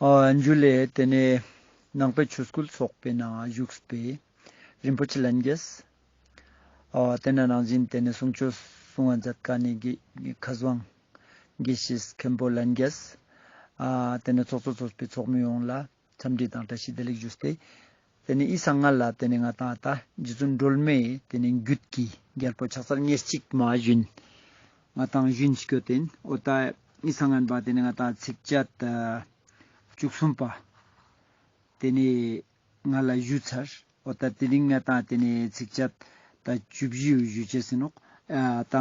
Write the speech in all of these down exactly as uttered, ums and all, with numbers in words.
ཨ་འཇུ་ལེ། ཏེ་ནེ་ནང་པའི་ཆོས་སྐུལ་ཚོགས་པའི་ནང་བཞུགས་པའི་རིན་པོ་ཆེ་ལྷན་རྒྱས། ཨ་ཏེ་ན་ནང་བཞིན་ཏེ་ནེ་གསུང་ཆོས་གསུང་བ་མཛད་མཁན་ནི་དགེ་མཁས་དབང་དགེ་བཤེས་མཁན་པོ་ལྷན་རྒྱས། ཨ་ཏེ་ནེ་ཚོགས་གཙོ་ཚོགས་པའི་ཚོགས་མི་ཡོངས་ལ་འཚམས་འདྲི་དང་བཀྲ་ཤིས་བདེ་ལེགས་ཞུས་ཏེ། ཏེ་ནེ་འི་སང་སྔ་ལ་ཏེ་ནེ་ང་ཏང་ད་རྗེ་བཙུན་སྒྲོལ་མའི་ཏེ་ནེ་རྒྱུད་ཀྱི་རྒྱལ་པོ་ཕྱག་འཚལ་ཉེར་གཅིག་མ་ཞུན་ང་ཏང་ཞུན་སྐྱོད་དེན། འོ་ད་འི་སང་སྔ་བ་ཏེ་ནེ་ང་ཏང་ཚིགས་བཅད་བཅུ་གསུམ་པ་ཏེ་ནེ་ང་ལ་ཞུ་ཚར། འོ་ད་དེ་རིང་ང་ཏང་ཏེ་ནེ་ཚིགས་བཅད་ད་བཅུ་བཞི་ཞུ་ཅེས་ཨིན་ནོག་ཨ་ད་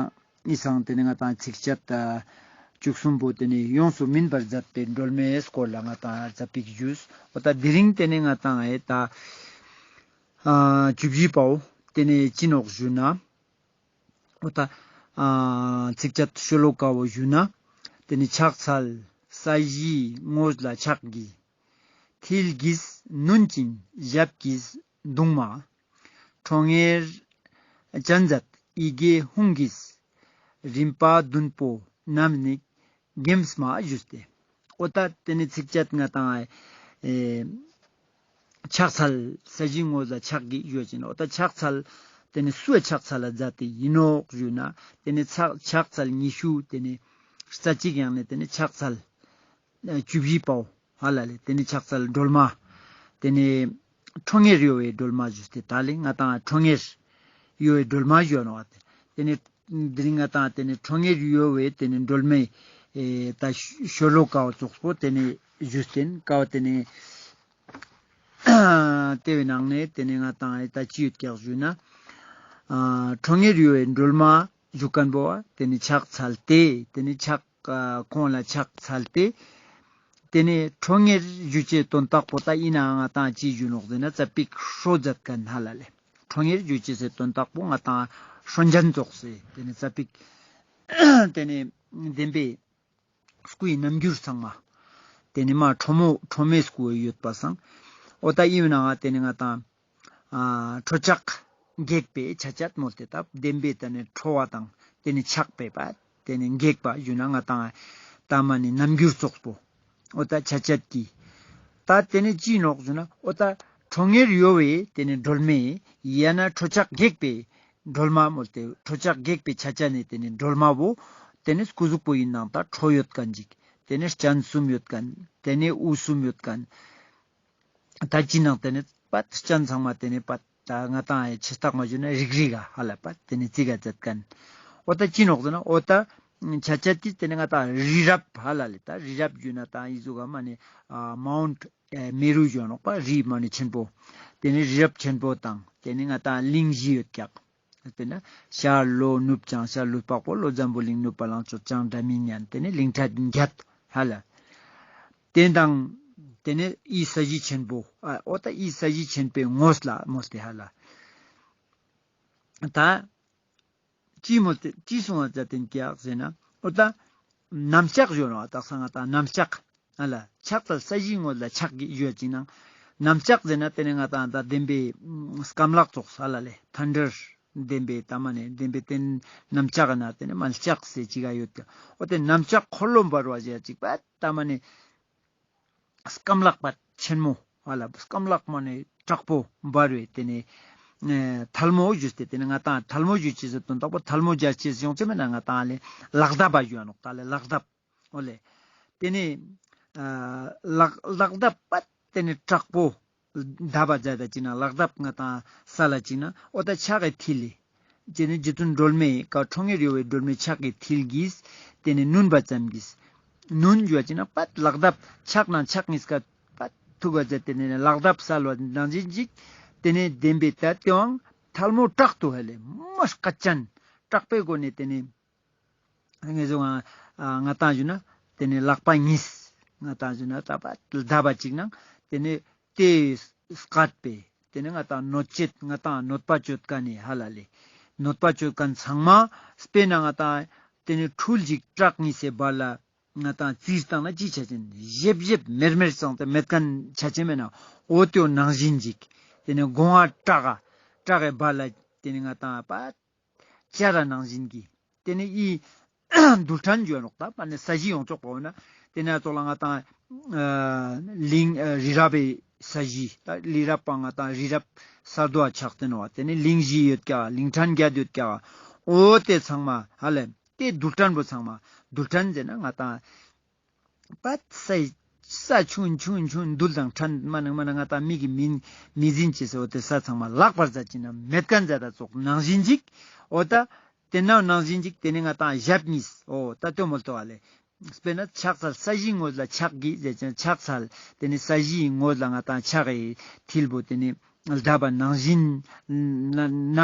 འི་སང་ཏེ་ནེ་ང་ཏང་ཚིགས་བཅད་ད་བཅུ་གསུམ་པོ་ཏེ་ནེ་ཡོངས་སུ་སྨིན་པར་མཛད་པའི་སྒྲོལ་མའི་སྐོར་ལ་ང་ཏང་ཙ་པིག་ཞུས། འོ་ད་དེ་རིང་ཏེ་ནེ་ང་ཏང་ཨེ་ད་ཨ་བཅུ་བཞི་པའོ། ཏེ་ནེ་ཅི་ནོག་ཞུ་ན། འོ་ད་ཨ་ཚིགས་བཅད་ཤོ་ལོ་ཀ་བོ་ཞུ་ན། ཏེ་ནེ་ཕྱག་འཚལ་ས་གཞིའི་ངོས་ལ་ཕྱག་གི་མཐིལ་གྱིས་བསྣུན་ཅིང་ཞབས་ཀྱིས་བརྡུང་མ། ཁྲོ་གཉེར་སྤྱན་མཛད་ཡི་གེ་ཧཱུྃ་གིས། རིམ་པ་བདུན་པོ་རྣམས་ནི་འགེམས་མ་ཞུས་ཏེ། འོ་ད་ཏེ་ནེ་ཚིགས་བཅད་ང་ཏང་ཨེ་ཕྱག་འཚལ་ས་གཞིའི་ངོས་ལ་ཕྱག་གི་ཞུ་ཅེན། འོ་ད་ཕྱག་འཚལ་ཏེ་ནེ་སུའི་ཕྱག་འཚལ་ལ་མཛད་དེ་ཨིན་ནོག་ཞུ་ན། ཏེ་ནེ་ཕྱག་ཕྱག་འཚལ་ཉི་ཤུ་ཏེ་ནེ་རྩ་གཅིག་ཡང་ནེ་ཏེ་ནེ་ཕྱག་འཚལ་བཅུ་བཞི་པའོ་ཧ་ལ་ལེ། ཏེ་ནེ་ཕྱག་འཚལ་སྒྲོལ་མ། ཏེ་ནེ་ཁྲོ་གཉེར་གཡོ་བའི་སྒྲོལ་མ་ཞུས་ཏེ་ད་ལེ་ང་ཏང་ཁྲོ་གཉེར་གཡོ་བའི་སྒྲོལ་མ་ཞུ་ནོག་ཏེ། ཏེ་ནེ་དེ་རིང་ང་ཏང་ཏེ་ནེ་ཁྲོ་གཉེར་གཡོ་བའི་ཏེ་ནེ་སྒྲོལ་མའི་ཨེ་ད་ཤོ་ལོ་ཀ་བོ་ཙོགས་པོ་ཏེ་ནེ་ཞུས་ཏེན་ཀ་བོ་ཏེ་ནེ་ཏེ་བོའི་ནང་ནེ་ཏེ་ནེ་ང་ཏང་ཨེ་ད་ཅི་ཡོད་ཀྱག་ཞུ་ན། ཨ་ཁྲོ་གཉེར་གཡོ་བའི་སྒྲོལ་མ་ཞུ་མཁན་པོ་ཏེ་ནེ་ཕྱག་འཚལ་ཏེ་ཏེ་ནེ་ཕྱག་ཁོང་ལ་ཕྱག་འཚལ་ཏེ། ཏེ་ནེ་ཁྲོ་གཉེར་ཞུ་ཅེས་དོན་དག་པོ་ད་ཨིན་ན་ང་ཏང་ཅི་ཞུ་ནོག་ཟེར་ན་ཙ་པིག་ཧྲོ་མཛད་མཁན་ཧ་ལ་ལེ། ཁྲོ་གཉེར་ཞུ་ཅེས་སི་དོན་དག་པོ་ང་ཏང་ཧྲོ་འཇན་ཙོགས་སེ་ཏེ་ནེ་ཙ་པིག་ཏེ་ནེ་བདེན་པའི་སྐུའི་རྣམ་འགྱུར་ཚང་མ། ཏེ་ནེ་མ་ཁྲོ་མོ་ཁྲོ་མོའི་སྐུ་ཡོད་པ་སང་། འོ་ད་ཨིན་ན་ང་ཏེ་ནེ་ང་ཏང་ཨ་ཁྲོ་ཆགས་སྒེག་པའི་ཆ་བྱད་མོལ་ཏེ་ད་བདེན་པའི་ཏེ་ནེ་ཁྲོ་བ་དང་ཏེ་ནེ་ཆགས་པའི་པ་ཏེ་ནེ་སྒེག་པ་ཞུ་ན་ང་ཏང་ད་མ་ནེ་རྣམ་འགྱུར་ཙོགས་པོ། འོ་ད་ཆ་བྱད་ཀྱི། ད་ཏེ་ནེ་ཅི་ནོག་ཞུ་ན་འོ་ད་ཁྲོ་གཉེར་གཡོ་བའི་ཏེ་ནེ་སྒྲོལ་མའི་ཡང་ན་ཁྲོ་ཆགས་སྒེག་པའི་སྒྲོལ་མ་མོལ་ཏེ་ཁྲོ་ཆགས་སྒེག་པའི་ཆ་བྱད་ནི་ཏེ་ནེ་སྒྲོལ་མ་བོ་ཏེ་ནེ་སྐུ་གཟུགས་པོ་ཨིན་ནང་ད་ཁྲོ་ཡོད་མཁན་ཅིག་ཏེ་ནེ་སྤྱན་གསུམ་ཡོད་མཁན་ཏེ་ནེ་དབུ་གསུམ་ཡོད་མཁན། ད་ཅི་ནང་ཏེ་ནེ་པད་སྤྱན་ཚང་མ་ཏེ་ནེ་པད་ད་ང་ཏང་ཆེ་སྟག་མ་ཞུ་ན་རིག་རིག་ག་ཧ་ལ་པད་ཏེ་ནེ་ཙིག་ག་མཛད་མཁན། འོ་ད་ཅི་ནོག་ཟེར་ན་འོ་ད་ཆ་བྱད་ཀྱི་ཏེ་ནེ་ང་ཏང་རི་རབ་ཧ་ལ་ལེ། ད་རི་རབ་ཞུ་ན་ད་འི་ཟུག་ག་མ་ནེ་མའུནྜ་མེ་རུ་ཞུ་ནོག་པ་རི་མ་ནེ་ཆེན་པོ། ཏེ་ནེ་རི་རབ་ཆེན་པོ་དང་ཏེ་ནེ་ང་ཏང་གླིང་བཞི་ཡོད་ཀྱག་ཏེ་ནེ་ཤར་ལྷོ་ནུབ་བྱང་ཤར་ལྷོ་ལྷོ་འཕགས་པོ་ལྷོ་འཛམ་བུ་གླིང་ནུབ་བ་ལང་སྤྱོད་བྱང་སྒྲ་མི་སྙན་ཏེ་ནེ་གླིང་ཕྲན་བརྒྱད་ཧ་ལ། ཏེ་དང་ཏེ་ནེ་འི་ས་གཞི་ཆེན་པོ་ཨ་འོ་ད་འི་ས་གཞི་ཆེན་པོའི་ངོས་ལ་མོལ་ཏེ་ཧ་ལ། ད་ཅི་མོལ་ཏེ་ཅི་གསུང་བ་མཛད་དེན་ཀྱག་ཟེར་ན་འོ་ད་གནམ་ལྕགས་ཞུ་ནོག་ད་སང་ང་ཏང་གནམ་ལྕགས་ཨ་ལ་ཕྱག་འཚལ་ས་གཞིའི་ངོས་ལ་ཕྱག་གི་ཞུ་ཅིག་ནང་གནམ་ལྕགས་ཟེར་ན་ཏེ་ནེ་ང་ཏང་ད་བདེན་པའི་སྐམ་ལག་ཙོགས་ཧ་ལ་ལེ་ཐན་ཌར་བདེན་པའི་ད་མ་ནེ་བདེན་པའི་ཏེ་གནམ་ལྕགས་ན་ཏེ་ནེ་མ་ལྕགས་ཟེར་ཅིག་ག་ཡོད་ཀྱག་འོ་ཏེ་གནམ་ལྕགས་འཁོར་ལོ་འབར་བ་ཞེས་ཅིག་པད་ད་མ་ནེ་སྐམ་ལག་པད་ཆེན་མོ་ཧ་ལ་སྐམ་ལག་མ་ནེ་དྲག་པོ་འབར་བའི་ཏེ་ནེ་ཨེ་ཐལ་མོ་ཞུས་ཏེ་ཏེ་ནེ་ང་ཏང་ཐལ་མོ་ཞུ་ཅེས་སི་དོན་དག་པོ་ཐལ་མོ་སྦྱར་ཅེས་ཡོང་ཅེས་མེད་ན་ང་ཏང་ལེ་ལག་གདབ་པ་ཞུ་ནོག་ད་ལེ་ལག་གདབ། འོ་ལེ། ཏེ་ནེ་ཨ་ལག་ལག་གདབ་པད་ཏེ་ནེ་དྲག་པོ་གདབ་པ་མཛད་ད་ཅིག་ན་ལག་གདབ་ང་ཏང་ས་ལ་ཅིག་ན་འོ་ད་ཕྱག་གི་མཐིལ་ལེ། ཏེ་ནེ་རྗེ་བཙུན་སྒྲོལ་མའི་ཀ་ཁྲོ་གཉེར་གཡོ་བའི་སྒྲོལ་མའི་ཕྱག་གི་མཐིལ་གྱིས་ཏེ་ནེ་བསྣུན་པ་ཙམ་གྱིས། བསྣུན་ཞུ་ཅིག་ན་པད་ལག་གདབ་ཕྱག་ནང་ཕྱག་གཉིས་ཀ་པད་ཐུག་པ་མཛད་དེ་ཏེ་ནེ་ལག་གདབ་ས་ལ་ནང་བཞིན་ཅིག་ཏེ་ནེ་བདེན་པའི་ད་ཏེའང་ཐལ་མོ་དྲག་ཏུ་ཧ་ལེ་མ་སྐད་ཅན་དྲག་པོའི་སྒོ་ནེ་ཏེ་ནེ། ངེ་ཟུང་ང་ང་ཏང་ཞུ་ན་ཏེ་ནེ་ལག་པ་གཉིས་ང་ཏང་ཞུ་ན་ད་པ་ལྡབ་པ་ཅིག་ནང་ཏེ་ནེ་ཏེ་སྐད་པའི་ཏེ་ནེ་ང་ཏང་གནོད་བྱེད་ང་ཏང་གནོད་པ་བཅོ་མཁན་ནི་ཧ་ལ་ལེ། གནོད་པ་བཅོ་མཁན་ཚང་མ་དཔེར་ན་ང་ཏང་ཏེ་ནེ་འཕྲུལ་ཞིག་བྲག་གཉིས་སེ་བར་ལ་ང་ཏང་བཙིར་བཏང་ན་ཅི་ཆ་ཅན་ཞེབ་ཞེབ་མེར་མེར་ཙང་ཏེ་མེད་མཁན་ཆ་ཅན་མེད་ན་འོ་ཏེའོ་ནང་བཞིན་ཞིག་ཏེ་ནེ་སྒོ་ང་བྲག་བྲག་གི་བར་ལ་ཏེ་ནེ་ང་ཏང་པ་ཅ་ར་ནང་བཞིན་གྱི། ཏེ་ནེ་འི་རྡུལ་ཕྲན་ཞུ་ནོག་ད་མ་ནེ་ས་གཞི་ཡོངས་རྫོགས་པ་འོ་ན། ཏེ་ནེ་ཙོགས་ལ་ང་ཏང་ ཨ་གླིང་ཨ་རི་རབ་པའི་ས་གཞི། ད་རི་རབ་པ་ང་ཏང་རི་རབ་ས་རྡོ་ཨ་ཆགས་ཏེ་ནོག། དེ་ནེ་གླིང་བཞི་ཡོད་ཀྱག། གླིང་ཕྲན་བརྒྱད་ཡོད་ཀྱག། འོ་དེ་ཚང་མ་ཧ་ལམ་དེ་རྡུལ་ཕྲན་པོ་ཚང་མ། རྡུལ་ཕྲན་ཟེར་ན་ང་ཏང་པད་ས་ས་ཆུང་ཆུང་ཆུང་རྡུལ་དང་ཕྲན་མ་ནང་མ་ནང་ང་ཏང་མིག་གི་མི་མི་འཛིན་ཅེས་སོ་དེ་ས་ཚང་མ་ལག་པར་མཛད་ཅིག་ན་མེད་མཁན་མཛད་ད་ཙོགས་ནང་བཞིན་ཅིག། འོ་ད་དེ་ན་ནང་བཞིན་ཅིག་དེ་ནེ་ང་ཏང་ཞབས་གཉིས། འོ་ད་ལྟོས་མོལ་ཏོ་ཨ་ལེ། དཔེར་ན་ཕྱག་འཚལ་ས་གཞིའི་ངོས་ལ་ཕྱག་གི་ཟེར་ཅིག་ན་ཕྱག་འཚལ། དེ་ནེ་ས་གཞིའི་ངོས་ལ་ང་ཏང་ཕྱག་གི་མཐིལ་བོ་དེ་ནེ་བརྡབས་པ་ནང་བཞིན་ན་ན་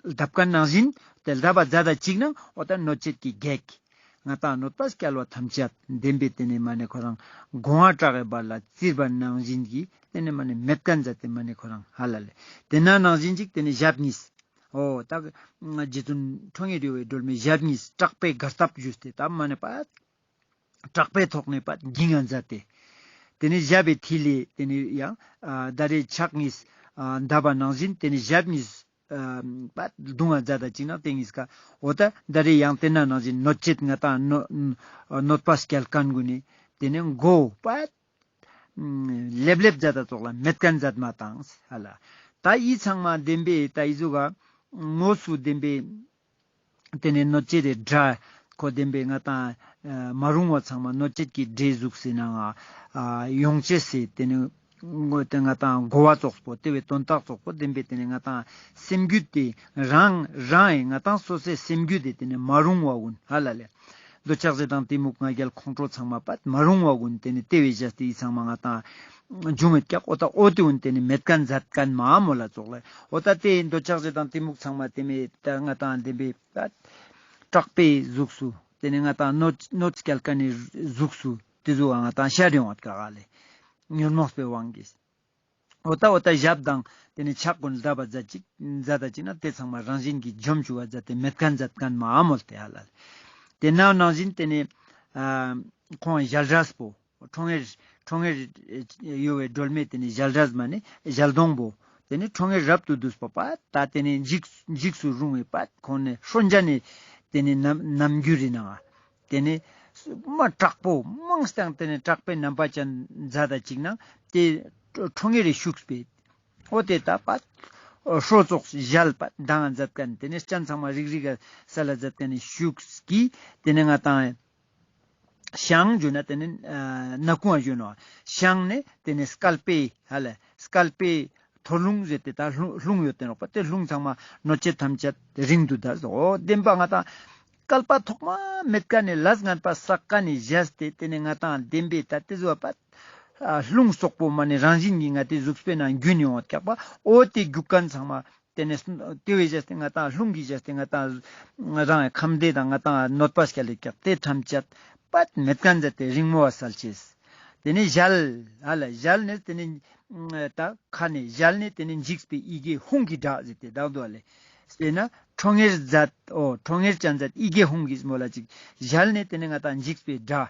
བརྡབས་མཁན་ནང་བཞིན་དེ་བརྡབས་པ་མཛད་ད་ཅིག་ན་འོ་ད་གནོད་བྱེད་ཀྱི་བགེགས། ང་ཏང་གནོད་པ་སྐྱེལ་བ་ཐམས་ཅད་བདེན་པའི་དེ་ནེ་མ་ནེ་ཁོ་རང་སྒོ་ང་བྲག་གི་བར་ལ་བཙིར་བ་ནང་བཞིན་གྱི་དེ་ནེ་མ་ནེ་མེད་མཁན་མཛད་དེ་མ་ནེ་ཁོ་རང་ཧ་ལ་ལེ། དེ་ན་ནང་བཞིན་ཅིག་དེ་ནེ་ཞབས་གཉིས། འོ་ད་རྗེ་བཙུན་ཁྲོ་གཉེར་རྒྱལ་བའི་སྒྲོལ་མའི་ཞབས་གཉིས་དྲག་པོའི་གར་སྟབས་ཞུས་ཏེ་ད་མ་ནེ་པ་དྲག་པོའི་ཐོག་ནེ་པ་འགྱིང་ང་མཛད་དེ། དེ་ནེ་ཞབས་པའི་མཐིལ་ལས་དེ་ནེ་ཡང་ཨ་ད་རེས་ཕྱག་གཉིས་ཨ་བརྡབས་པ་ནང་བཞིན་དེ་ནེ་ཞབས་གཉིས་ཨ་པ་བརྡུང་ང་མཛད་ད་ཅིག་ན་དེ་གཉིས་ཀ་འོ་ད་ད་རེས་ཡང་དེ་ན་ནང་བཞིན་གནོད་བྱེད་ང་ཏང་གནོད་གནོད་པ་སྐྱེལ་མཁན་གུན་ནི་དེ་ནེ་མགོ་པ་ལེབ་ལེབ་མཛད་ད་ཙོགས་ལ་མེད་མཁན་མཛད་མ་བཏང་ཧ་ལ། ད་འི་ཚང་མ་བདེན་པའི་ད་འི་ཟུག་ག་དངོས་སུ་བདེན་པའི་དེ་ནེ་གནོད་བྱེད་དེ་དགྲ་ཁོ་བདེན་པའི་ང་ཏང་ཨ་མ་རུང་བ་ཚང་མ་གནོད་བྱེད་ཀྱི་དགྲའི་གཟུགས་སི་ནང་ང་ཨ་ཡོང་ཅེས་སི་དེ་ནེ་ངོ་དེ་ང་ཏང་གོ་བ་ཙོགས་པོ་དེ་བའི་དོན་དག་ཙོགས་པོ་བདེན་པའི་དེ་ནེ་ང་ཏང་སེམས་རྒྱུད་དེ་རང་རང་ཨེ་ང་ཏང་སོ་སོའི་སེམས་རྒྱུད་དེ་དེ་ནེ་མ་རུང་བ་གུན་ཧ་ལ་ལེ། འདོད་ཆགས་ཞེ་སྡང་གཏི་མུག་ང་རྒྱལ་ཁོང་ཁྲོ་ཚང་མ་པད་མ་རུང་བ་གུན་དེ་ནེ་དེ་བའི་བཞག་སྟེ་འི་ཚང་མ་ང་ཏང་འབྱུང་བའི་ཀྱག། འོ་ད་འོ་དེ་གུན་དེ་ནེ་མེད་མཁན་མཛད་མཁན་མ་མོལ་ལ་ཙོགས་ལ། འོ་ད་དེ་འདོད་ཆགས་ཞེ་སྡང་གཏི་མུག་ཚང་མ་དེ་མེད་ད་ང་ཏང་བདེན་པའི་ད་དྲག་པོའི་གཟུགས་སུ་དེ་ནེ་ང་ཏང་གནོད་གནོད་སྐྱེལ་མཁན་ནི་གཟུགས་སུ་དེ་ཟུག་ང་ཏང་ཤར་ཡོང་བ་ཀྱག་ལེ། ཉོན་མོངས་པའི་དབང་གིས། འོ་ད་འོ་ད་ཞབས་དང་དེ་ནེ་ཕྱག་གུན་བརྡབས་པ་མཛད་ཅིག་མཛད་ད་ཅིག་ན་དེ་ཚང་མ་རང་བཞིན་གྱིས་འཇོམས་བཅུག་པ་མཛད་དེ་མེད་མཁན་མཛད་མཁན་མ་མོལ་ཏེ་ཧ་ལ་ལེ། དེ་ན་ནང་བཞིན་དེ་ནེ་ཨ་ཁོང་ཞལ་རས་པོ་ཁྲོ་གཉེར་ཁྲོ་གཉེར་ཡོད་པའི་སྒྲོལ་མའི་དེ་ནེ་ཞལ་རས་མ་ནེ་ཞལ་གདོང་པོ་དེ་ནེ་ཁྲོ་གཉེར་རབ་ཏུ་བསྡུས་པ་པ་ད་དེ་ནེ་འཇིགས་འཇིགས་སུ་རུང་བའི་པ་ཁོང་ནེ་ཧྲོན་ཇ་ནེ་དེ་ནེ་རྣམ་རྣམ་འགྱུར་རི་ནང་ང་དེ་ནེ་མ་དྲག་པོ་མང་སྟེ་དེ་ནེ་དྲག་པོའི་རྣམ་པ་ཅན་མཛད་ད་ཅིག་ན་དེ་ཁྲོ་གཉེར་རི་ཤུགས་པའི་འོ་དེ་ད་པ་ཧྲོ་ཙོགས་ཞལ་པ་མདངས་མཛད་མཁན་དེ་ནེ་སྤྱན་ཚང་མ་རིག་རིག་ག་ས་ལ་མཛད་མཁན་ནི་ཤུགས་ཀྱིས་དེ་ནེ་ང་ཏང་ཞང་ཞུ་ན་དེ་ནེ་ཨ་ནག་ཁུང་ང་ཞུ་ནོག། ཞང་ནེ་དེ་ནེ་སྐལ་པའི་ཧ་ལ་སྐལ་པའི་འཐོར་རླུང་ཟེར་ཏེ་ད་རླུང་རླུང་ཡོད་དེ་ནོག་པ། དེ་རླུང་ཚང་མ་གནོད་བྱེད་ཐམས་ཅད་རིང་དུ་འདས་སོ། འོ་བདེན་པ་ང་ཏང་བསྐལ་པ་ཐོག་མ་མེད་ཀ་ནེ་ལས་ངན་པ་བསགས་ཀ་ནེ་བཞག་སྟེ་དེ་ནེ་ང་ཏང་བདེན་པའི་ད་དེ་ཟུག་པ་ཨ་རླུང་སོག་པོ་མ་ནེ་རང་བཞིན་གྱིས་ང་ཏི་གཟུགས་པོའི་ནང་རྒྱུན་ནེ་འོང་ཀྱག་པ། འོ་དེ་རྒྱུག་མཁན་ཚང་མ་དེ་ནེ་དེ་བའི་བཞག་སྟེ་ང་ཏང་རླུང་གིས་བཞག་སྟེ་ང་ཏང་རང་ཁམས་བདེ་དང་ང་ཏང་གནོད་པ་སྐྱེལ་ལེ་ཀྱག། དེ་ཐམས་ཅད་པད་མེད་མཁན་མཛད་དེ་རིང་མོ་བ་སལ་ཅེས། དེ་ནེ་ཞལ་ཧ་ལ་ཞལ་ནེ་དེ་ནེ་ད་ཁ་ནེ་ཞལ་ནེ་དེ་ནེ་འཇིགས་པའི་ཡི་གེ་ཧཱུྃ་གི་སྒྲ་ཟེར་ཏེ་བཏགས་འདུག་ལེ། དཔེར་ན་ཁྲོ་གཉེར་མཛད་འོ་ཁྲོ་གཉེར་ཅན་མཛད་ཡི་གེ་ཧཱུྃ་གི་མོལ་ལ་ཅིག། ཞལ་ནེ་དེ་ནེ་ང་ཏང་འཇིགས་པའི་སྒྲ།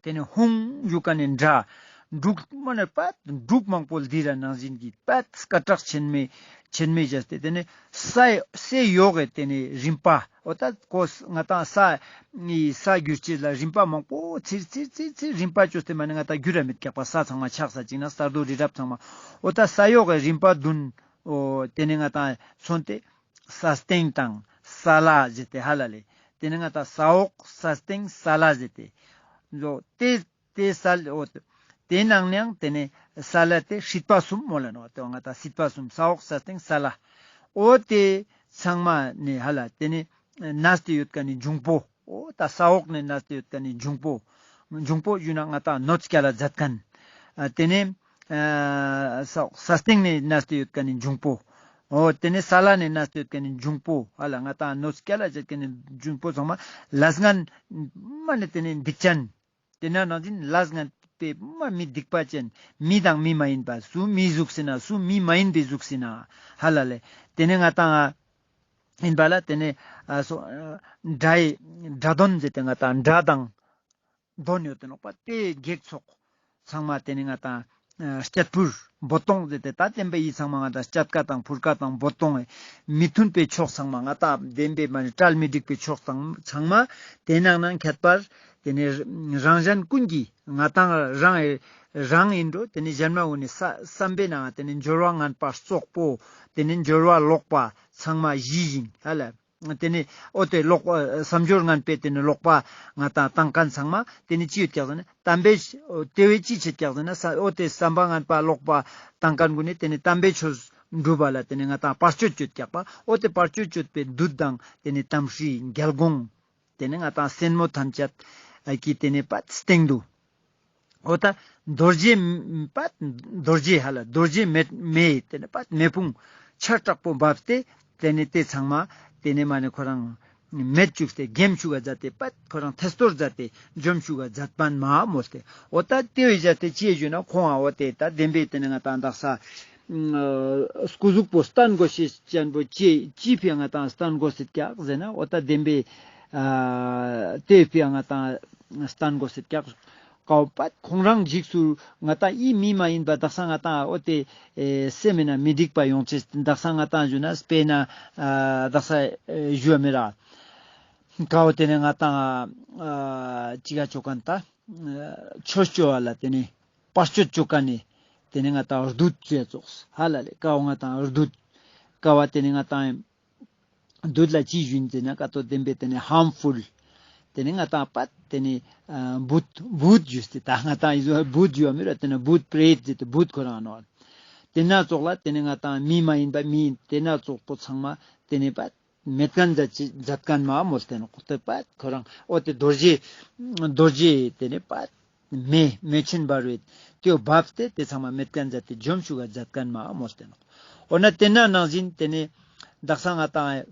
དེ་ནེ་ཧཱུྃ་ཞུ་ཀ་ནེ་སྒྲ་འབྲུག་མ་ནེ་པད་འབྲུག་མང་པོ་ལྡིར་ར་ནང་བཞིན་གྱི་པད་སྐད་གྲགས་ཆེན་མོ་ཆེན་མོ་བྱས་ཏེ་དེ་ནེ་ས་ས་འོག་གི་དེ་ནེ་རིམ་པ་འོ་ད་ཀོ་ང་ཏང་ས་ནི་ས་འགྱུར་ཅེས་ལ་རིམ་པ་མང་པོ་ཚིར་ཚིར་ཚིར་ཚིར་རིམ་པ་བཅོས་ཏེ་མ་ནེ་ང་ཏང་འགྱུར་ར་མེད་ཀྱག་པ། ས་ཚང་མ་ཆགས་ས་ཅིག་ན་ས་རྡོ་རི་རབ་ཚང་མ་འོ་ད་ས་འོག་གི་རིམ་པ་བདུན་འོ་དེ་ནེ་ང་ཏང་མཚོན་ཏེ་ས་སྟེང་དང་ས་བླ་ཟེར་ཏེ་ཧ་ལ་ལེ། དེ་ནེ་ང་ཏང་ས་འོག་ས་སྟེང་ས་བླ་ཟེར་ཏེ། ལོ་དེ་དེ་ས་འོ་དེ་ནང་ནེ་ཡང་དེ་ནེ་ས་བླ་དེ་སྲིད་པ་གསུམ་མོལ་ལ་ནོག། དེ་ང་ཏང་སྲིད་པ་གསུམ་ས་འོག་ས་སྟེང་ས་བླ། འོ་དེ་ཚང་མ་ནེ་ཧ་ལ་དེ་ནེ་གནས་ཏེ་ཡོད་ཀ་ནེ་འབྱུང་པོ། འོ་ད་ས་འོག་ནེ་གནས་ཏེ་ཡོད་ཀ་ནེ་འབྱུང་པོ། འབྱུང་པོ་ཞུ་ན་ང་ཏང་གནོད་སྐྱེལ་ལ་མཛད་མཁན། ཨ་དེ་ནེ་ཨ་ས་འོག་ས་སྟེང་ནེ་གནས་ཏེ་ཡོད་ཀ་ནེ་འབྱུང་པོ། འོ་དེ་ནེ་ས་བླ་ནེ་གནས་ཏེ་ཡོད་ཀ་ནེ་འབྱུང་པོ། ཧ་ལ་ང་ཏང་གནོད་སྐྱེལ་ལ་མཛད་མཁན་ནི་འབྱུང་པོ་ཚང་མ་ལས་ངན་མ་ནེ་དེ་ནེ་སྡིག་ཅན། དེ་ན་ནང་བཞིན་ལས་ངན་པའི་མ་མི་སྡིག་པ་ཅན་མི་དང་མི་མ་ཡིན་པ་སུ་མིའི་གཟུགས་ཟེར་ན་སུ་མི་མ་ཡིན་པའི་གཟུགས་ཟེར་ན་ཧ་ལ་ལེ། དེ་ནེ་ང་ཏང་ཡིན་པ་ལ་དེ་ནེ་ཨ་སོ་ཨ་དགྲ་ཡི་དགྲ་གདོན་ཟེར་ཏེ་ང་ཏང་དགྲ་དང་གདོན་ཡོད་དེ་ནོག་པ། དེ་བགེགས་ཚོགས་ཚང་མ་དེ་ནེ་ང་ཏང་ ཨ་སྐྱ་ཕུར་འབོད་སྟོང་ཟེར་ཏེ་ད་བདེན་པའི་ཡིད་ཚང་མ་ང་ཏང་སྐྱ་ཀ་དང་ཕུར་ཀ་དང་འབོད་སྟོང་ཨེ་མི་མཐུན་པའི་ཕྱོགས་ཚང་མ་ང་ཏང་བདེན་པའི་མ་ནི་གྲལ་མི་འགྲིག་པའི་ཕྱོགས་ཚང་མ་དེ་ནང་ན་ཁྱད་པར་དེ་ནི་རང་གཞན་ཀུན་གྱི་ང་ཏང་རང་ཨེ་རང་ཨིན་འགྲོ། དེ་ནི་གཞན་མ་གུན་ནི་ས་བསམ་པའི་ནང་དེ་ནི་འབྱོར་བ་ངན་པ་རྩོག་པོ་དེ་ནི་འབྱོར་བ་ལོག་པ་ཚང་མ་ཞི་ཞིང་ཧ་ལ། དེ་ནི་འོ་དེ་ལོག་པ་བསམ་སྦྱོར་ངན་པའི་དེ་ནི་ལོག་པ་ང་ཏང་བཏང་མཁན་ཚང་མ་དེ་ནི་ཅི་ཡོད་ཀྱག་ཟེར་ན་དམ་པའི་དེ་བས་ཅི་བྱེད་ཀྱག་ཟེར་ན་ས་འོ་དེ་བསམ་པ་ངན་པ་ལོག་པ་བཏང་མཁན་གུན་ནི་དེ་ནི་དམ་པའི་ཆོས་སྒྲུབ་པ་ལ་དེ་ནི་ང་ཏང་བར་གཅོད་ཅོད་ཀྱག་པ། འོ་དེ་བར་གཅོད་ཅོད་པའི་བདུད་དང་དེ་ནི་དམ་སྲི་རྒྱལ་འགོང་དེ་ནི་ང་ཏང་སེན་མོ་ཐམས་ཅད་ཀྱི་དེ་ནི་པད་སྟེང་དུ། འོ་ད་རྡོ་རྗེ་པད་རྡོ་རྗེ་ཧ་ལ་རྡོ་རྗེ་མེ་མེ་དེ་ནི་པད་མེ་ཕུང་ཆར་དྲག་པོ་བབས་ཏེ་དེ་ནི་དེ་ཚང་མ་དེ་ནི་མ་ནི་ཁོ་རང་མེད་བཅུག་སྟེ་གེམ་བཅུག་ག་མཛད་དེ་པད་ཁོ་རང་ཐེ་སྟོར་མཛད་དེ་འཇོམས་བཅུག་ག་མཛད་པན་མ་མོལ་ཏེ། འོ་ད་དེ་བས་བཞག་སྟེ་ཅི་ཞུ་ན་ཁོང་ཨ་འོ་དེ་ད་བདེན་པའི་དེ་ནི་ང་ཏང་དག་ས་སྐུ་གཟུགས་པོ་སྟན་དགོས་ཤེས་ཅན་པོ་ཅི་ཅི་ཕི་ང་ཏང་སྟན་དགོས་སེད་ཀྱག་ཟེར་ན་འོ་ད་བདེན་པའི་ཨ་དེ་ཕི་ང་ཏང་སྟན་དགོས་སེད་ཀྱག། ཀའོ་པད་ཁོང་རང་འཇིགས་སུ་ང་ཏང་ཨི་མི་མ་ཡིན་པ་དག་ས་ང་ཏང་འོ་དེ་ཨེ་སེམས་མེད་ན་མི་འགྲིག་པ་ཡོང་ཅེས་དག་ས་ང་ཏང་ཞུ་ན་སྤེ་ན་ཨ་དག་ས་ཨེ་ཞུ་མི་ར། ཀའོ་དེ་ནི་ང་ཏང་ཨ་ཅི་ག་ཅོ་མཁན་ད་ཨ་ཆོས་ཅོ་བ་ལ་དེ་ནི་བར་གཅོད་ཅོ་མཁན་ནི་དེ་ནི་ང་ཏང་བདུད་ཅེས་ཙོགས་ཧ་ལ་ལེ། ཀའོ་ང་ཏང་བདུད་ཀའོ་དེ་ནི་ང་ཏང་བདུད་ལ་ཅི་ཞུ་ཡིན་ཟེར་ན་ཀ་ཏོ་བདེན་པའི་དེ་ནི་ཧརམ་ཕུལ། དེ་ནི་ང་ཏང་པད་དེ་ནི་ཨ་བུད་བུད་ཞུས་ཏེ་ད་ང་ཏང་ཡིན་བུད་ཞུ་བ་མི་ར་དེ་ནི་བུད་པྲེད་ཟེར་ཏེ་བུད་ཁོ་རང་ནོ། དེ་ན་ཙོགས་ལ་དེ་ནི་ང་ཏང་མི་མ་ཡིན་པ་མི་ཡིན་དེ་ན་ཙོགས་པོ་ཚང་མ་དེ་ནི་པད་མེད་མཁན་མཛད་ཅི་མཛད་མཁན་མ་མོལ་ཏེ་ནོ། ཁོ་ཏེ་པད་ཁོ་རང་འོ་དེ་རྡོ་རྗེ་རྡོ་རྗེ་དེ་ནི་པད་མེ་མེ་ཆེན་འབར་བའི་དེའོ་བབས་ཏེ་དེ་ཚང་མ་མེད་མཁན་མཛད་དེ་འཇོམས་བཅུག་ག་མཛད་མཁན་མ་མོལ་ཏེ་ནོ། འོ་ན་དེ་ན་ནང་བཞིན་དེ་ནི་དག་ས་ང་ཏང་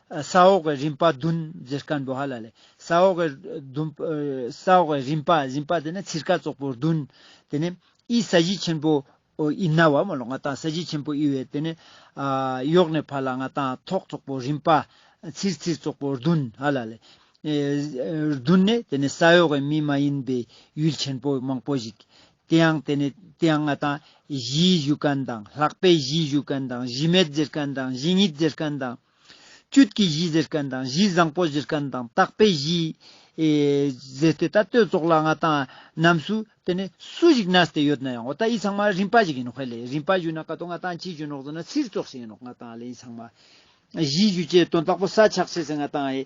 ས་འོག་གི་རིམ་པ་བདུན་ཟེར་མཁན་པོ་ཧ་ལ་ལེ། ས་འོག་གི་བདུན་ས་འོག་གི་རིམ་པ་རིམ་པ་དེ་ནི་ཚིར་ཀ་ཙོགས་པོ་བདུན། དེ་ནི་ཨི་ས་གཞི་ཆེན་པོ་འོ་ཨིན་ན་བ་མོལ་ལོ། ང་ཏང་ས་གཞི་ཆེན་པོ་ཨི་བས་དེ་ནི་ཨ་ཡོག་ནས་ཕ་ལ་ང་ཏང་ཐོག་ཙོགས་པོ་རིམ་པ་ཚིར་ཚིར་ཙོགས་པོ་བདུན་ཧ་ལ་ལེ། ཨེ་བདུན་ནས་དེ་ནི་ས་འོག་གི་མི་མ་ཡིན་པའི་ཡུལ་ཆེན་པོ་མང་པོ་ཞིག། དེ་ཡང་དེ་ནི་དེ་ཡང་ང་ཏང་གཞི་ཞུ་མཁན་དང་ལྷག་པའི་གཞི་ཞུ་མཁན་དང་གཞི་མེད་ཟེར་མཁན་དང་གཞི་ཉིད་ཟེར་མཁན་དང་བཅུད་ཀྱི་གཞི་ཟེར་མཁན་དང་གཞི་བཟང་པོ་ཟེར་མཁན་དང་དག་པའི་གཞི་ཨེ་ཟེར་ཏེ་ད་ལྟོས་ཙོགས་ལ་ང་ཏང་རྣམས་སུ་དེ་ནི་སུ་ཞིག་གནས་ཏེ་ཡོད་ན་ཡང་འོ་ད་ཨི་ཚང་མ་རིམ་པ་ཞིག་ཡིན་ནོག་ཧེ་ལེ། རིམ་པ་ཞུ་ན་ཀ་ཏོ་ང་ཏང་ཅི་ཞུ་ནོག་ཟེར་ན་ཚིར་ཙོགས་ཤིག་ཡིན་ནོག་ང་ཏང་ལེ། ཨི་ཚང་མ་གཞི་ཞུ་ཅེས་དོན་དག་པོ་ས་ཆགས་ཤེས་ཟེར་ང་ཏང་ཨེ་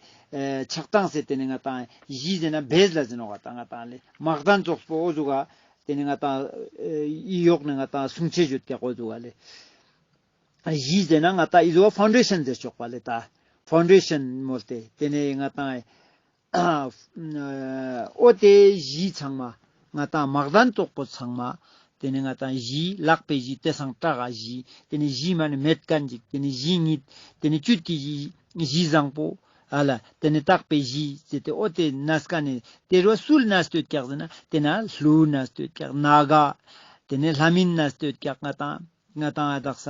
ཆགས་སྟངས་ཟེར་དེ་ནི་ང་ཏང་གཞི་ཟེར་ན་བེས་ལ་ཟེར་ནོག་ང་ཏང་ང་ཏང་ལེ། དམག་དོན་ཙོགས་པོ་འོ་ཟུག་ག་དེ་ནི་ང་ཏང་ཨེ་ཡོག་ནས་ང་ཏང་གསུང་ཆེ་ཞུ་ཀྱག་འོ་ཟུག་ག་ལེ། གཞི་ཟེར་ན་ང་ཏང་ཨི་ཟུག་ཕའུན་ཌེ་ཤན་ཟེར་ཆོག་པ་ལེ། ད་ཕའུན་ཌེ་ཤན་མོལ་ཏེ་དེ་ནས་ང་ཏང་འོ་དེ་གཞི་ཚང་མ་ང་ཏང་དམག་དོན་ཙོགས་པོ་ཚང་མ་དེ་ནས་ང་ཏང་གཞི་ལྷག་པའི་གཞི་དེ་སང་དྲག་ག་གཞི་དེ་ནས་གཞི་མ་ནི་མེད་མཁན་ཅིག་དེ་ནས་གཞི་ཉིད་དེ་ནས་བཅུད་ཀྱི་གཞི་གཞི་བཟང་པོ་ཨ་ལ་དེ་ནས་དག་པའི་གཞི་ཟེར་ཏེ་འོ་དེ་གནས་མཁན་ནི་དེ་རུ་སུ་ལ་གནས་ཏེ་ཡོད་ཀྱག་ཟེར་ན་དེ་ན་ཀླུ་གནས་ཏེ་ཡོད་ཀྱག། ནཱ་ག་དེ་ནས་ལྷ་མིན་གནས་ཏེ་ཡོད་ཀྱག། ང་ཏང་ང་ཏང་ཨ་དག་ས་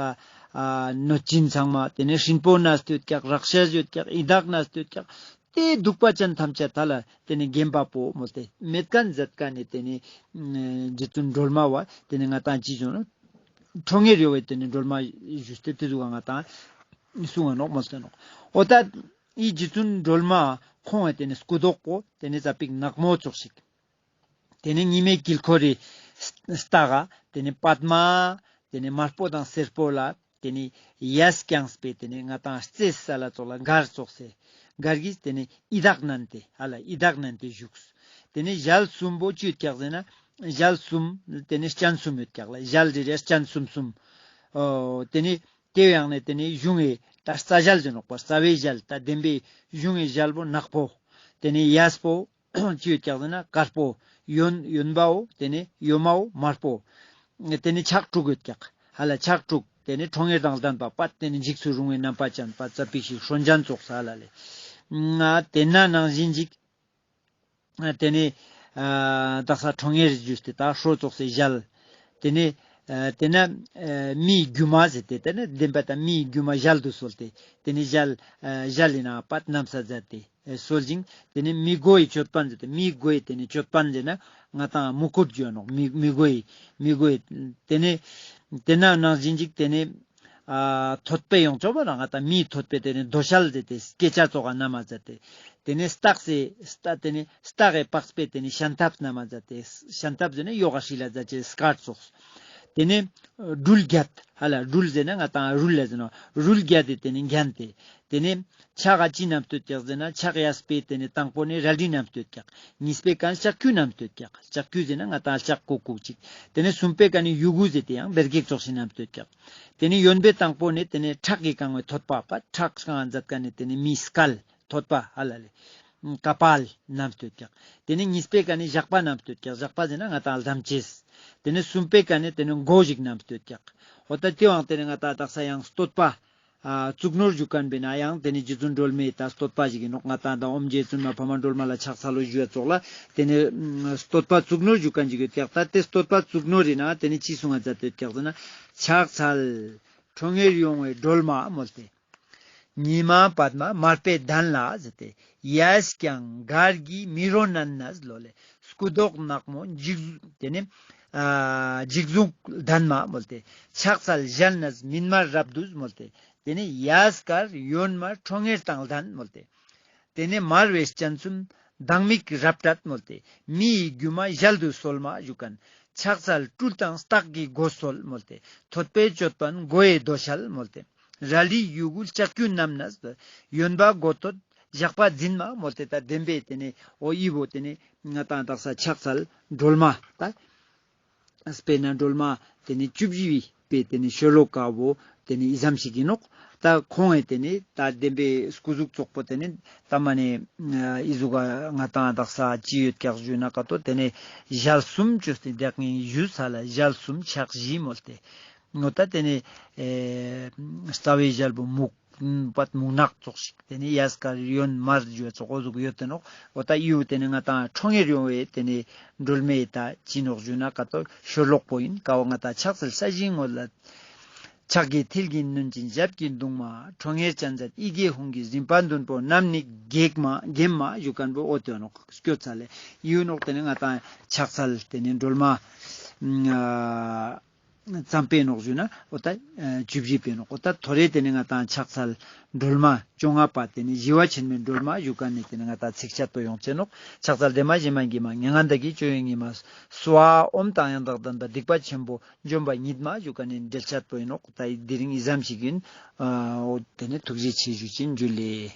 ཨ་གནོད་སྦྱིན་ཚང་མ་དེ་ནས་སྲིན་པོ་གནས་ཏེ་ཡོད་ཀྱག། རཀྵ་ཡོད་ཀྱག། ཡི་དྭགས་གནས་ཏེ་ཡོད་ཀྱག། དེ་གདུག་པ་ཅན་ཐམས་ཅད་ད་ལ་དེ་ནས་འགེམས་པ་པོ་མོལ་ཏེ་མེད་མཁན་མཛད་མཁན་ནི་དེ་ནས་རྗེ་བཙུན་སྒྲོལ་མ་བ་དེ་ནས་ང་ཏང་ཅི་བྱུང་ན་ཁྲོ་གཉེར་ཡོད་པའི་དེ་ནས་སྒྲོལ་མ་ཞུས་ཏེ་དེ་ཟུག་ང་ཏང་གསུང་ང་ནོག་མོལ་ཏེ་ནོག། འོ་ད་ཨི་རྗེ་བཙུན་སྒྲོལ་མ་ཁོང་ཨེ་དེ་ནས་སྐུ་མདོག་པོ་དེ་ནས་ཙ་པིག་ནག་མོ་ཙོགས་ཤིག། དེ་ནས་ཉི་མའི་དཀྱིལ་འཁོར་རི་ལྟག་ག་དེ་ནས་པདྨ་དེ་ནས་དམར་པོ་དང་སེར་པོ་ལ་དེ་ནས་གཡས་བརྐྱངས་པའི་དེ་ནས་ང་ཏང་རྩེ་ས་ལ་ཙོགས་ལ་མགར་ཙོགས་སེ་མགར་གྱིས་དེ་ནས་ཡི་དྭགས་མནན་ཏེ་ཧ་ལ་ཡི་དྭགས་མནན་ཏེ་བཞུགས། དེ་ནས་ཞལ་གསུམ་པོ་ཅི་ཡོད་ཀྱག་ཟེར་ན་ཞལ་གསུམ་དེ་ནས་སྤྱན་གསུམ་ཡོད་ཀྱག་ལ། ཞལ་རེ་རེ་སྤྱན་གསུམ་གསུམ། འོ་དེ་ནས་དེ་ཡང་ནས་དེ་ནས་གཞུང་ངི་ད་རྩ་ཞལ་ཟེར་ནོག་པ། རྩ་བའི་ཞལ་ད་བདེན་པའི་གཞུང་ངི་ཞལ་པོ་ནག་པོ། དེ་ནས་གཡས་པོ་ཅི་ཡོད་ཀྱག་ཟེར་ན་དཀར་པོ། གཡོན་གཡོན་པའོ་དེ་ནས་གཡོན་མའོ་དམར་པོ། དེ་ནས་ཕྱག་དྲུག་ཡོད་ཀྱག་ཧ་ལ། ཕྱག་དྲུག་དེ་ནས་ཁྲོ་གཉེར་དང་ལྡན་པ་པ་དེ་ནས་འཇིགས་སུ་རུང་བའི་རྣམ་པ་ཅན་པ་ཙ་པིག་ཞིག་ཧྲོན་ཅན་ཙོགས་ས་ཧ་ལ་ལེ། ང་དེ་ན་ནང་བཞིན་ཅིག་དེ་ནས་ཨ་དག་ས་ཁྲོ་གཉེར་ཞུས་ཏེ་ད་ཧྲོ་ཙོགས་སེ་ཞལ། དེ་ནས་ཨ་དེ་ན་ཨ་མིའི་སྒྱུ་མ་ཟེར་ཏེ་དེ་ནས་བདེན་པ་དང་མིའི་སྒྱུ་མ་ཞལ་དུ་གསོལ་ཏེ་དེ་ནས་ཞལ་ཨ་ཞལ་ཡིན་ན་པད་གནམ་ས་མཛད་དེ། ཨེ་གསོལ་ཞིང་། ཏེ་ནེ་མི་མགོའི་ཅོད་པན་ཟེར་ཏེ་མི་མགོའི་ཏེ་ནེ་ཅོད་པན་ཟེར་ན་ང་ཏང་མུ་ཀུཊ་ཞུ་ནོག། མི་མི་མགོའི་མི་མགོའི་ཏེ་ནེ་ཏེ་ན་ནང་བཞིན་ཅིག་ཏེ་ནེ་ཨ་ཐོད་པའི་ཡོངས་ཅོག་པ་རང་ང་ཏང་མིའི་ཐོད་པའི་ཏེ་ནེ་དོ་ཤལ་ཟེར་ཏེ་སྐེ་ཆ་ཙོགས་ཀ་ན་མ་ཟེར་ཏེ། ཏེ་ནེ་སྟག་སེ་སྟ་ཏེ་ནེ་སྟག་གི་པགས་པའི་ཏེ་ནེ་ཤམ་ཐབས་ན་མ་ཟེར་ཏེ། ཤམ་ཐབས་ཟེར་ན་ཡོག་ག་ཧྲིལ་ལ་ཟེར་ཅེ་སྐར་ཙོགས། ཏེ་ནེ་སྦྲུལ་བརྒྱད་ཧ་ལ་སྦྲུལ་ཟེར་ན་ང་ཏང་རུལ་ལ་ཟེར་ནོག། རུལ་བརྒྱད་དེ་ཏེ་ནེ་རྒྱན་ཏེ། ཏེ་ནེ་ཕྱག་ག་ཅི་ནམ་སྟོད་ཀྱག་ཟེར་ན་ཕྱག་གཡས་པའི་ཏེ་ནེ་དང་པོ་ནེ་རལ་གྲི་ནམ་སྟོད་ཀྱག། གཉིས་པའི་ཀ་ནེ་ལྕགས་ཀྱུ་ནམ་སྟོད་ཀྱག། ལྕགས་ཀྱུ་ཟེར་ན་ང་ཏང་ལྕགས་ཀོག་ཀོག་ཅིག། ཏེ་ནེ་གསུམ་པའི་ཀ་ནེ་ཡུ་གུ་ཟེར་ཏེ་ཡང་བེར་གེག་ཙོགས་ཤིག་ནམ་སྟོད་ཀྱག། ཏེ་ནེ་གཡོན་པའི་དང་པོ་ནེ་ཏེ་ནེ་ཁྲག་གིས་གང་བའི་ཐོད་པ་པ་ཁྲག་གང་མཛད་ཀ་ནེ་ཏེ་ནེ་མིའི་སྐལ་ཐོད་པ་ཧ་ལ་ལེ། ཀ་པཱལ་ནམ་སྟོད་ཀྱག། ཏེ་ནེ་གཉིས་པའི་ཀ་ནེ་ཞགས་པ་ནམ་སྟོད་ཀྱག། ཞགས་པ་ཟེར་ན་ང་ཏང་ལྡམ་ཅེས། ཏེ་ནེ་གསུམ་པའི་ཀ་ནེ་ཏེ་ནེ་མགོ་ཞིག་ནམ་སྟོད་ཀྱག། འོ་ད་ཏེ་བོའང་ཏེ་ནེ་ང་ཏང་དག་ས་ཡང་བསྟོད་པ། ཨ་གཙུག་ནོར་ཞུ་ཁན་བོ་ན་ཡང་ཏེ་ནེ་རྗེ་བཙུན་སྒྲོལ་མའི་ད་བསྟོད་པ་ཞིག་ཨིན་ནོག། ང་ཏང་ད་ཨོཾ་རྗེ་བཙུན་མ་འཕགས་མ་སྒྲོལ་མ་ལ་ཕྱག་འཚལ་ལོ་ཞུ་བ་ཙོགས་ལ་ཏེ་ནེ་ཨ་བསྟོད་པ་གཙུག་ནོར་ཞུ་ཁན་ཞིག་ཡོད་ཀྱག། ད་ཏེ་བསྟོད་པ་གཙུག་ནོར་ཨིན་ན་ཏེ་ནེ་ཅི་གསུང་ང་མཛད་དེ་ཡོད་ཀྱག་ཟེར་ན། ཕྱག་འཚལ་ཁྲོ་གཉེར་ཡོང་བའི་སྒྲོལ་མ་མོལ་ཏེ། ཉི་མ་པདྨ་དམར་པོའི་གདན་ལ་ཟེར་ཏེ། གཡས་བརྐྱང་གར་གྱི་མི་རོ་ནན་ནས་ལོ་ལེ། སྐུ་མདོག་ནག་མོ་འཇིགས་ཏེ་ནེ་ཨ་འཇིགས་གཟུགས་ལྡན་མ་མོལ་ཏེ། ཕྱག་འཚལ་ཞལ་ནས་མིན་མར་རབ་ཏུ་མོལ་ཏེ། ཏེ་ནེ་གཡས་དཀར་གཡོན་དམར་ཁྲོ་གཉེར་དང་ལྡན་མོལ་ཏེ། ཏེ་ནེ་དམར་བའི་སྤྱན་གསུམ་སྡང་མིག་རབ་བཀྲད་མོལ་ཏེ། མི་ཡི་རྒྱུ་མ་ཞལ་དུ་གསོལ་མ་ཞུ་ཁན། ཕྱག་འཚལ་སྦྲུལ་དང་སྟག་གི་མགོ་གསོལ་མོལ་ཏེ། ཐོད་པའི་ཅོད་པན་མགོ་ཡི་དོ་ཤལ་མོལ་ཏེ། རལ་གྲི་ཡུ་གུ་ལྕགས་ཀྱུ་ནམ་ནས། གཡོན་པ་མགོ་ཐོད་ཞགས་པ་འཛིན་མ་མོལ་ཏེ། ད་བདེན་པའི་ཏེ་ནེ་འོ་ཨི་བོ་ཏེ་ནེ་ང་ཏང་དག་ས་ཕྱག་འཚལ་སྒྲོལ་མ་ད། དཔེར་ན་སྒྲོལ་མ་ཏེ་ནེ་བཅུ་བཞི་པའི་ཏེ་ནེ་ཤོ་ལོ་ཀ་བོ་ཏེ་ནེ་ཨི་ཙམ་ཞིག་ཨིན་ནོག། ད་ཁོང་ངི་ཏེ་ནེ་ད་བདེན་པའི་སྐུ་གཟུགས་ཙོགས་པོ་ཏེ་ནེ་ད་མ་ནེ་ཨི་ཟུག་ག་ང་ཏང་དག་ས་ཅི་ཡོད་ཀྱག་ཞུ་ན་ཀ་ཏོ་ཏེ་ནེ་ཞལ་གསུམ་བཅོས་ཏེ་བདག་ཉིད་ཞུ་ས་ལ་ཞལ་གསུམ་ཕྱག་བཞི་མོལ་ཏེ། ངོ་ད་ཏེ་ནེ་ཨེ་རྩ་བའི་ཞལ་བོ་མུག་པད་མུག་ནག་ཙོགས་ཤིག། ཏེ་ནེ་གཡས་དཀར་གཡོན་དམར་ཞུ་བ་ཙོགས་འོ་ཟུག་ཡོད་དེ་ནོག། འོ་ད་ཡུ་ཏེ་ནེ་ང་ཏང་ཁྲོ་གཉེར་ཡོང་བའི་ཏེ་ནེ་སྒྲོལ་མའི་ད་ཅི་ནོག་ཞུ་ན་ཀ་ཏོ་ཤོ་ལོག་པོ་ཨིན། ཀ་བོ་ང་ཏང་ཕྱག་འཚལ་ས་གཞིའི་ངོས་ལ། ཕྱག་གི་མཐིལ་གྱིས་བསྣུན་ཅིང་ཞབས་ཀྱིས་བརྡུང་མ། ཁྲོ་གཉེར་ཅན་མཛད་ཡི་གེ་ཧཱུྃ་གི་རིམ་པ་བདུན་པོ་རྣམས་ནི་འགེགས་མ་འགེམས་མ་ཞུ་ཁན་བོ་འོ་ཏེ་ནོག། སྐྱོ་ཚ་ལེ་ཡུ་ནོག། ཏེ་ནེ་ང་ཏང་ཕྱག་འཚལ་ཏེ་ནེ་སྒྲོལ་མ་ཨ་ཙམ་པའི་ནོག་ཞུ་ན་འོ་ད་ཨ་བཅུ་བཞི་པའི་ནོག། འོ་ད་ཐོ་རེ་ཏེ་ནེ་ང་ཏང་ཕྱག་འཚལ་སྒྲོལ་མ་བཅོ་ལྔ་པ་ཏེ་ནེ་ཞི་བ་ཆེན་མོའི་སྒྲོལ་མ་ཞུ་ཁན་ནི་ཏེ་ནེ་ང་ཏང་ཚིགས་བཅད་པོ་ཡོང་ཅེ་ནོག། ཕྱག་འཚལ་བདེ་མ་ཞི་མ་དགེ་མ་མྱ་ངན་འདའ་གི་སྤྱོད་ཡུལ་ཉིད་མ། སྭཱ་ཧཱ། ཨོཾ་དང་ཡང་དག་ལྡན་པ་སྡིག་པ་ཆེན་པོ་འཇོམས་པ་ཉིད་མ་ཞུ་ཁན་ནི་འགྲེལ་བཤད་པོ་ཨིན་ནོག། ད་དེ་རིང་ཨི་ཙམ་ཞིག་ཨིན། འོ་ཏེ་ནེ་ཐུགས་རྗེ་ཆེ་ཞུ་ཅེན། ཇུ་ལེ།